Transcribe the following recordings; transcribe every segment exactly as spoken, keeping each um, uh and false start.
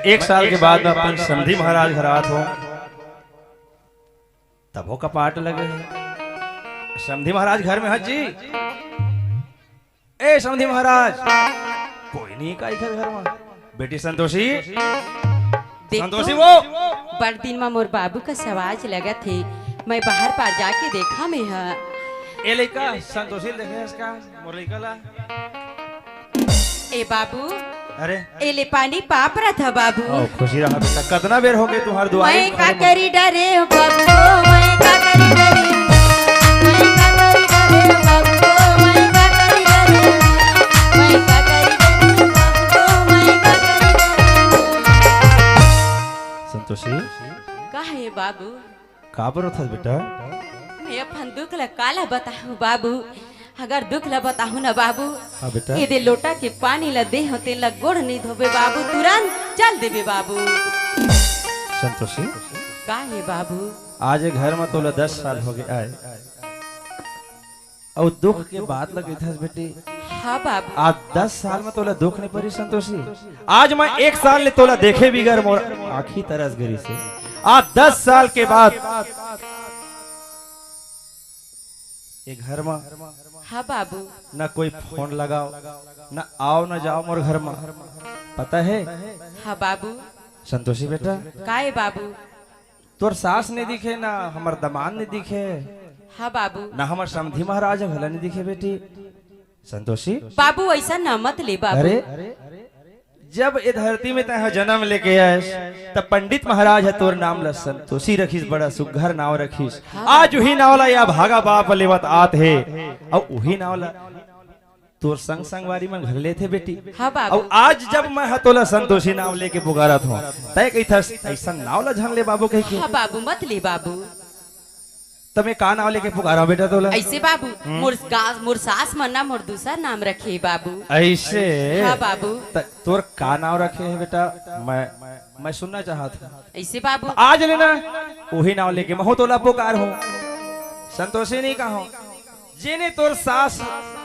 एक साल के बाद मैं अपन समधी महाराज घर आत हों, तभो कपाट लगे हे। समधी महाराज घर में हस जी? ए समधी महाराज, कोई नहीं का इखर घर में? बेटी संतोषी, देखो, संतोषी वो। बड़ दिन में मोर बाबू का सवाज लगत हे, मैं बाहर पार जाके देखा में ह। ए लइका संतोषी ल देखे हस का? मोर लइका ला। ए बाबू, अरे। ए ले पानी पाप रहा था बाबू। ओ, खुशी रहा बेटा, कतना बेर हो गए तुम्हारे दुआरे मैं का करी डरे हो बाबू, मैं का करी डरे हो, मैं का करी डरे हो बाबू, मैं का करी डरे हो, मैं का करी डरे हो बाबू, मैं का करी डरे हो। संतोषी। का हे बाबू? काबर रोथस बेटा? मैं अपन दुख ला काला बताहूँ बाबू। अगर दुख ला बताहूँ ना बाबू, हाँ बेटा। ये दे लोटा के पानी ला दे हो, तेला गोड़ नहीं धोबे बाबू, तुरंत चल देबे बाबू। संतोषी। का हे बाबू? आज ये घर में तोला दस साल हो गए आए। अउ दुख के बात ल कहिथस बेटी। हाँ बाबू। आज दस साल में तोला दुख नहीं परी संतोषी। आज मैं एक साल ले तोला देखे बिगर मोर आँखी तरस गे रिहिसे। आज दस साल के बाद ये घर में हाँ बाबू। न कोई फोन लगाओ, न आओ न जाओ मोर घर में, पता है? हाँ बाबू। संतोषी बेटा। काय बाबू? तोर सास नहीं दिखे, ना हमर दमाद नहीं दिखे। हाँ बाबू। ना हमर समधी महाराज घला नहीं दिखे बेटी। संतोषी। बाबू, ऐसा ना मत ले बाबू। अरे, जब ए धरती में तैं ह जन्म लेके आयस, तब पंडित महाराज ह तोर नाम ल संतोषी रखिस, बड़ा सुग्घर नाव रखिस। हाँ आज बाबू। उही नाव ल या भागा बाप लेवत आत हे, अउ उही नाव ल तोर संग संगवारी मन घलो लेथे बेटी। हाँ बाबू। अउ आज जब मैं ह तोला संतोषी नाम लेके पुकारत हूँ, तैं कहिथस अइसन नाम ला झन ले बाबू कहिके। हाँ बाबू, मत ले बाबू। त मैं का नाम लेके पुकारंव बेटा तोला? अइसे बाबू, हम्म। मोर गा-, मोर सास मन ना मोर दूसर नाम रखे हे बाबू। अइसे? हाँ बाबू। त तोर का नाम रखे हे बेटा? मैं, मैं सुनना चाहत हूँ। अइसे बाबू। आज ले ना उही नाम लेके महूँ तोला पुकारहूँ, संतोषी नहीं कहूँ। जेने तोर सास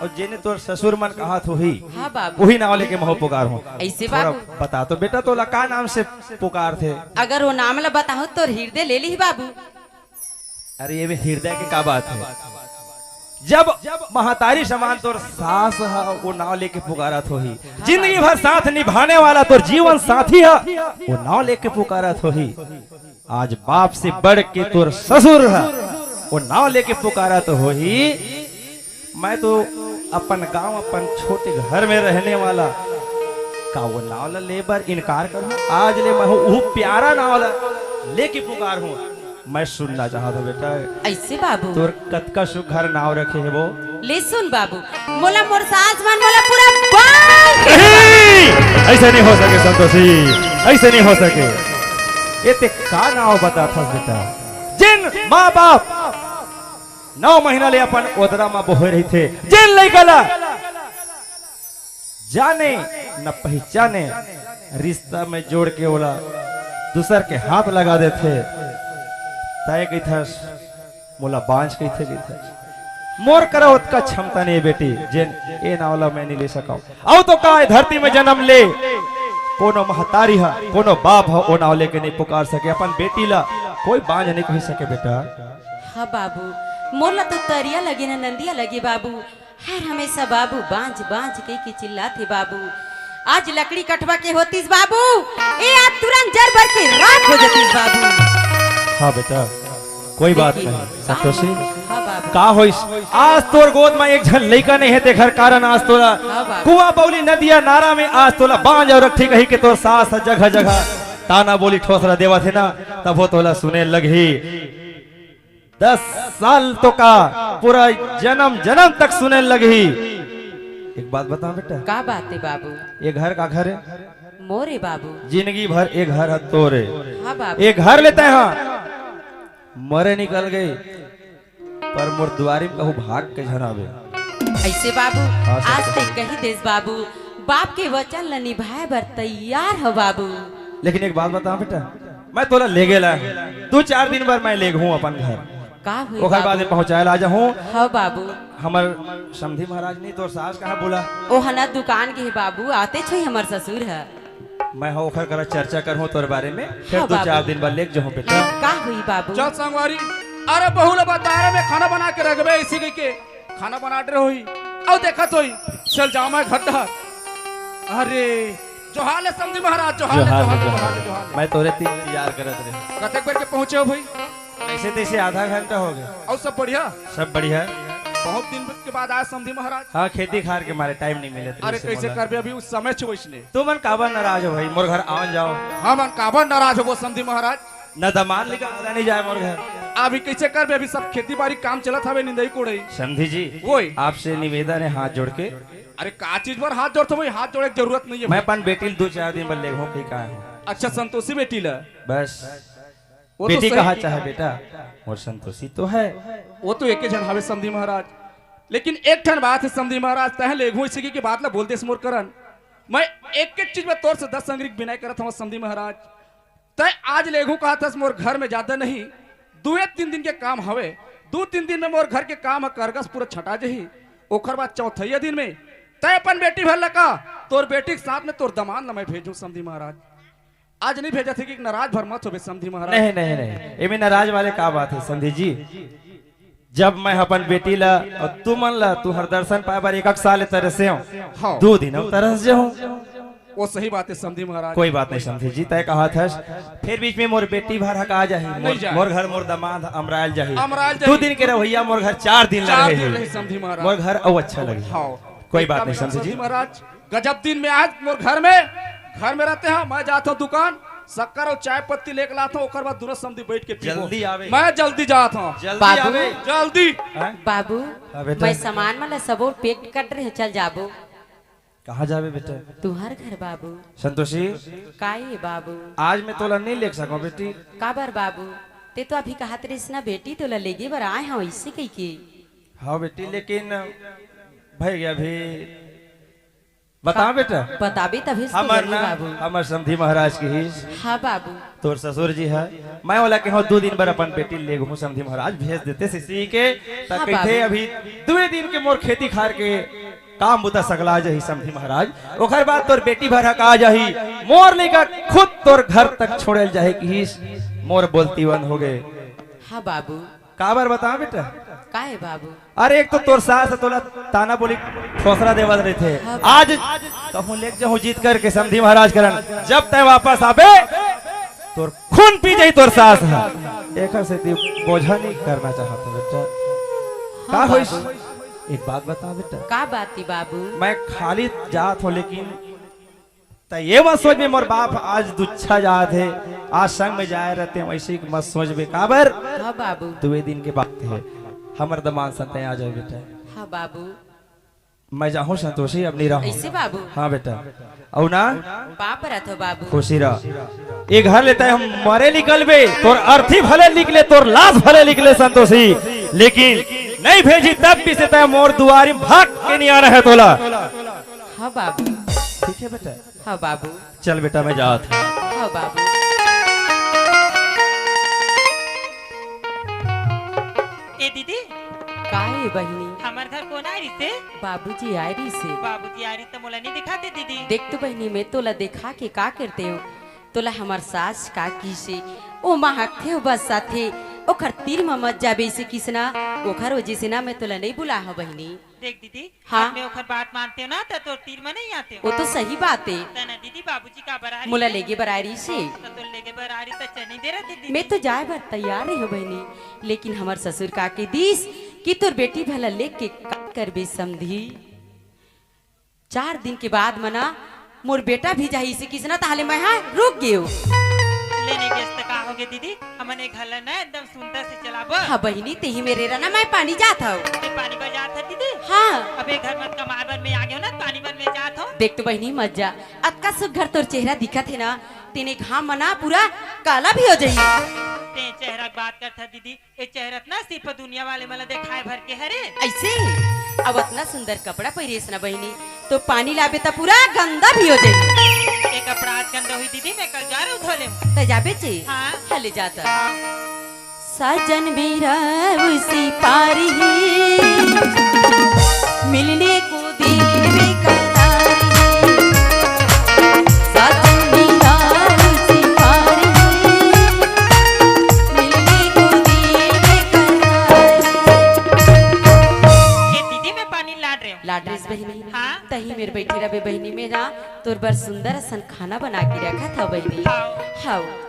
अउ जेने तोर ससुर मन कहत होही, हाँ बाबू। उही नाव लेके महूँ पुकारहूँ। अइसे थोड़ा बाबू। बता तो बेटा, तोला का नाम से पुकारथे? अगर वो नाम ला बताहूँ, तोर हिरदय ले लिही बाबू। अरे, ये में हिरदय के का बात हे? जब महतारी समान तोर सास ह, वो नाव लेके पुकारत होही, जिंदगी भर साथ निभाने वाला तोर जीवन साथी ह, वो नाव लेके पुकारत होही। आज बाप से बढ़ के तोर ससुर ह, वो नाव लेके पुकारत होही। मैं तो अपन गांव, अपन छोटे घर में रहने वाला, का वो नाव ला ले बर इनकार करहूँ? आज ले महूँ उहू प्यारा नाव ला लेके पुकारहूँ। मैं सुनना चाहत हूँ बेटा। अइसे बाबू। तोर कतका सुघर नाव रखे हे वो। ले सुन बाबू, मोला मोर सास मन मोला पूरा बांध के नहीं, अइसे नहीं हो सके संतोषी, अइसे नहीं हो सके। ये ते का नाव बताथस बेटा? जेन माँ बाप नौ महीना ले अपन ओदरा म बोहे रहिथे, जेन लइका ला जाने न पहिचाने, रिश्ता में जोड़ के ओला दूसर के हाथ लगा देथे, तैं कहिथस मोला बांझ कहिथे, कहिथस। मोर करा ओतका क्षमता नहीं बेटी, जेन ए नाव ला मैं नहीं ले सकंव। अउ तो का ए धरती में जनम ले कोनो महतारी ह, कोनो बाप ह, ओ नाव लेके नहीं पुकार सके अपन बेटी ला, कोई बांझ नहीं कहि सके बेटा। हाँ बाबू, मोर ला तो तरिया लगे ना नंदिया लगे बाबू, हर हमेशा बाबू बांझ बांझ कहिके चिल्लाथे बाबू। आज लकड़ी कटवा के होतिस बाबू, ए आज तुरंत जर बर के राख हो जतिस बाबू। हाँ बेटा, कोई बात नहीं। संतोषी, हाँ बाबू। का होइस? आज तोर गोद म एक झन लइका नहीं हे, तेखर कारण आज तोला हाँ बाबू। कुआं, बौली, नदिया, नारा में आज तोला बांझ अउ रखठी कहिके तोर सास ह जगह जगह ताना बोली ठोसरा देवत हे ना, तभो तोला सुने लगही। दस साल तो का, पूरा जनम जनम तक सुने लगही। एक बात बता बेटा। का बात हे बाबू? ये घर काखर हे? मोरे बाबू। जिंदगी भर ये घर ह तोरे। हाँ बाबू। ये घर ले तैं ह मरे निकल गे, पर मोर दुवारी म कहूँ भाग के झन आबे। अइसे बाबू, हाँ, आज सर। तैं कहि देस बाबू, बाप के वचन ल निभाए बर तैयार हंव बाबू। लेकिन एक बात बता बेटा, मैं तोला लेगे ला, दू चार दिन बर मैं लेगहूँ अपन घर। का होही ओखर बाद बाबू? पहुँचाए ला आ जाहूँ। हाँ बाबू। हमर समधी महाराज नहीं, तोर सास कहाँ बोला? ओह ना दुकान गे हे बाबू, आतेच होही हमर ससुर ह। मैं ह ओखर करा चर्चा करहूँ तोर बारे में, फिर हाँ, दू चार बाबू। दिन बाद लेके जाहूँ बेटा। का हुई बाबू? चल संगवारी, अरे बहू ला बता रहे मैं खाना बना के रखबे, इसी के, के खाना बना दे रही। अउ देखत होई, चल जाओ मैं घर डहर। अरे, जोहार ले समधी महाराज, जोहार ले, जोहार ले, जोहार ले, जोहार ले, जोहार ले। मैं तोरे तीन इंतजार करत रहे। कतेक बेर के पहुँचे हो भाई? ऐसे तैसे आधा घंटा हो गया। अउ सब बढ़िया? सब बढ़िया। बहुत दिन के बाद आए समधी महाराज। हाँ, खेती खार के मारे टाइम नहीं मिले अरे, कैसे करबे, अभी उस समय छुबैस ने। तुमन काबर नाराज हो भाई, मोर घर आवन जाओ। हमन काबर नाराज होबो समधी महाराज? न दमाद लेकर आदा नहीं जाए मोर घर। अभी कैसे करबे, अभी सब खेती बाड़ी काम चलत हवे, निंदई कोड़ई। समधी जी, ओए। आपसे निवेदन है हाथ जोड़ के। अरे का चीज बर हाथ जोड़त हो भाई, हाथ जोड़े के जरूरत नहीं है मैं भाई। अपन बेटी ल दू चार दिन बर लेगहूँ कही का है। अच्छा संतोषी बेटी ला। बस। वो तो बेटी सही कहा चाहे बेटा, मोर संतोषी तो है। वो तो एके झन हवे समधी महाराज, लेकिन एक ठन बात है समधी महाराज, तैं लेगहूँ इसी की बात ला बोल देस मोर करन। मैं एक एक चीज में तोर से दस अंगरी के बिनय करत हूँ समधी महाराज। तैं आज लेगहूँ कहत हस मोर घर में ज्यादा नहीं, दुए तीन दिन के काम हवे, दू तीन दिन में मोर घर के काम ह करगस पूरा छटा जही, ओखर बाद चौथैया दिन में तैं अपन बेटी भर लका, तोर बेटी के साथ में तोर दमांद ला मैं भेजहूँ समधी महाराज। आज नहीं भेजत हे कि नाराज भर मत होबे समधी महाराज। नहीं, नहीं, नहीं, एमे नाराज वाले का बात है समधी जी? जब मैं अपन बेटी ला अउ तुमन ला तुहर दर्शन पाए बर एक, एक साल तरसे हूँ, हाँ। दू दिन अउ तरस जहूँ। वो सही बात है समधी महाराज। कोई बात नहीं समधी जी, तय कहा था, फिर बीच में मोर बेटी भर हका जाही, नहीं मोर, जाए। मोर घर मोर दमांद अमरायल जाही। अमरायल दू जाही। दिन के रवैया मोर घर चार दिन ला चार रहे दिन ही। रही समधी महाराज। मोर घर अउ अच्छा लगी। हाँ। कोई बात एकदम नहीं एकदम समधी जी। समधी महाराज। गजब दिन में आज मोर घर में, घर में रहते हैं, मैं जात हूँ दुकान, शक्कर अउ चाय पत्ती लेके लात हूँ, ओकर बाद दूनों समधी बैठ के पीबो। जल्दी आवे। मैं जल्दी जात हूँ। जल्दी बाबू। आवे। जल्दी। हैं? बाबू, हाँ बेटा। मैं सामान मन ला सबो पैक कर रहे, चल जाबो। कहाँ जाबे बेटा? तुहर घर बाबू। संतोषी। का ये बाबू? आज मैं तोला नहीं लेके सकूँ बेटी। काबर बाबू? ते तो अभी कहत रहिस ना बेटी, तोला लेगे बर आए हूँ इसे कही के। हाँ बेटी, लेकिन भैया अभी बता का-, बेटा। बताबे तभी से हमर बोली ना, बाबू। हमर समधी महाराज की ही। हाँ बाबू। तोर ससुर जी है, मैं ओला कहूँ दू दिन बर अपन बेटी लेगहूँ समधी महाराज, भेज देते सिसी के, त हाँ कहिथे बाबू। अभी दुए दिन के मोर खेती खार के काम बुता सगला जाही समधी महाराज, ओकर बाद तोर बेटी भर हका जाही, मोर लइका खुद तोर घर तक छोड़े ल जाही किहिस, मोर बोलती बंद हो गए। हाँ बाबू। काबर बता बेटा? काहे बाबू? अरे एक तो तोर सास ह तोला ताना बोली ठोसरा देवत रहिथे। हाँ बाबू। आज कहूँ लेके जाहूँ जीत करके समधी महाराज करन, जब तय वापस आबे तोर खून पी जाही तोर सास ह। एकर सेती बोझा नहीं करना चाहत बेटा। का हाँ होइस? बाबू। एक बात बता बेटा। का बात थी बाबू? मैं खाली जात हूँ लेकिन त ये मत सोचबे मोर बाप आज दुच्छा जात हे, आज संग में जाए रहते हैं, वैसे ही मत सोचबे। काबर? हाँ बाबू। दुए दिन के बात हे, हमर दमांद संग तैं आ जाए बेटा। हाँ बाबू। मैं जाहूँ संतोषी, अब नहीं रहूँ। ऐसे बाबू? हाँ बेटा। अउ ना? बाप रथ हो बाबू। खुशी रह। ये घर ले तैं हम मरे निकलबे, तोर अर्थी भले निकले, तोर लाश भले निकले संतोषी, लेकिन नहीं भेजी तब भी से तैं मोर दुआरी भाग के नहीं आना है तोला। हाँ बाबू। ठीक है बेटा। हाँ बाबू। चल बेटा, मैं जात हूँ। हाँ बाबू। ए दीदी। का ए बहिनी? हमर घर कोन आय रिसे? बाबूजी आय रिसे। बाबूजी आय रिसे त मोला नहीं दिखाते दीदी। देख तो बहिनी, मैं तोला देखा के का करते हो? तोला हमर सास का किसे? ओ महकथे, ओ बसाथे, ओखर तीर म मत जाबे इसे किसना, ओखर वजह से ना मैं तोला नहीं बुला हूँ बहिनी। देख दीदी, हाँ। अब मैं ओखर बात मानते हो ना, त तोर तीर म नहीं आते हो। वो तो सही बात है। त ना दीदी, बाबूजी का बर आ रही मोला से? लेगे बर आ रही से। त तोर लेगे बर आ रही त चने दे रहे दीदी। मैं तो जाए बर तैयार रहे हो बहिनी, लेकिन हमर ससुर का के दीस कि तोर बेटी भला लेके का करबे समधी। चार दिन के बाद मना मोर बेटा भी जाही से किसना, ताहले मैं हा रुक गेव। ले नहीं गेस त का होगे दीदी, हमन ए घर ला ना एकदम सुंदर से चलाबो। हाँ बहिनी, तेही मेरे रहना, मैं पानी जात हव। ते पानी बर जात हस दीदी? हाँ। अबे घर मत कमाए बर मैं आ गेव ना, पानी बर मैं जात हव। देख तो बहिनी मत जा, अतका सुघर तोर चेहरा दिखत हे ना, तेने घाम मना पूरा काला भी हो जाही। ते चेहरा के बात करत हस दीदी, ए चेहरा ना सिर्फ दुनिया वाले मन ला देखाए भर के हरे। ऐसे? अब अतना सुंदर कपड़ा पहिरेस ना बहिनी, तो पानी लाबे त पूरा गंदा भी हो जाई। ए कपड़ा आज गंदा हुई दीदी, मैं कल जा रहा हूँ धो ले। त जाबे चे? हाँ। हले जाता। साजन मेरा उसी पार ही मिलने को दिल बेकरार है। साजन तही मेर बइठे रहिबे बहिनी, में ना तोर बर सुंदर असन खाना बना के रखत हव बहिनी। हव।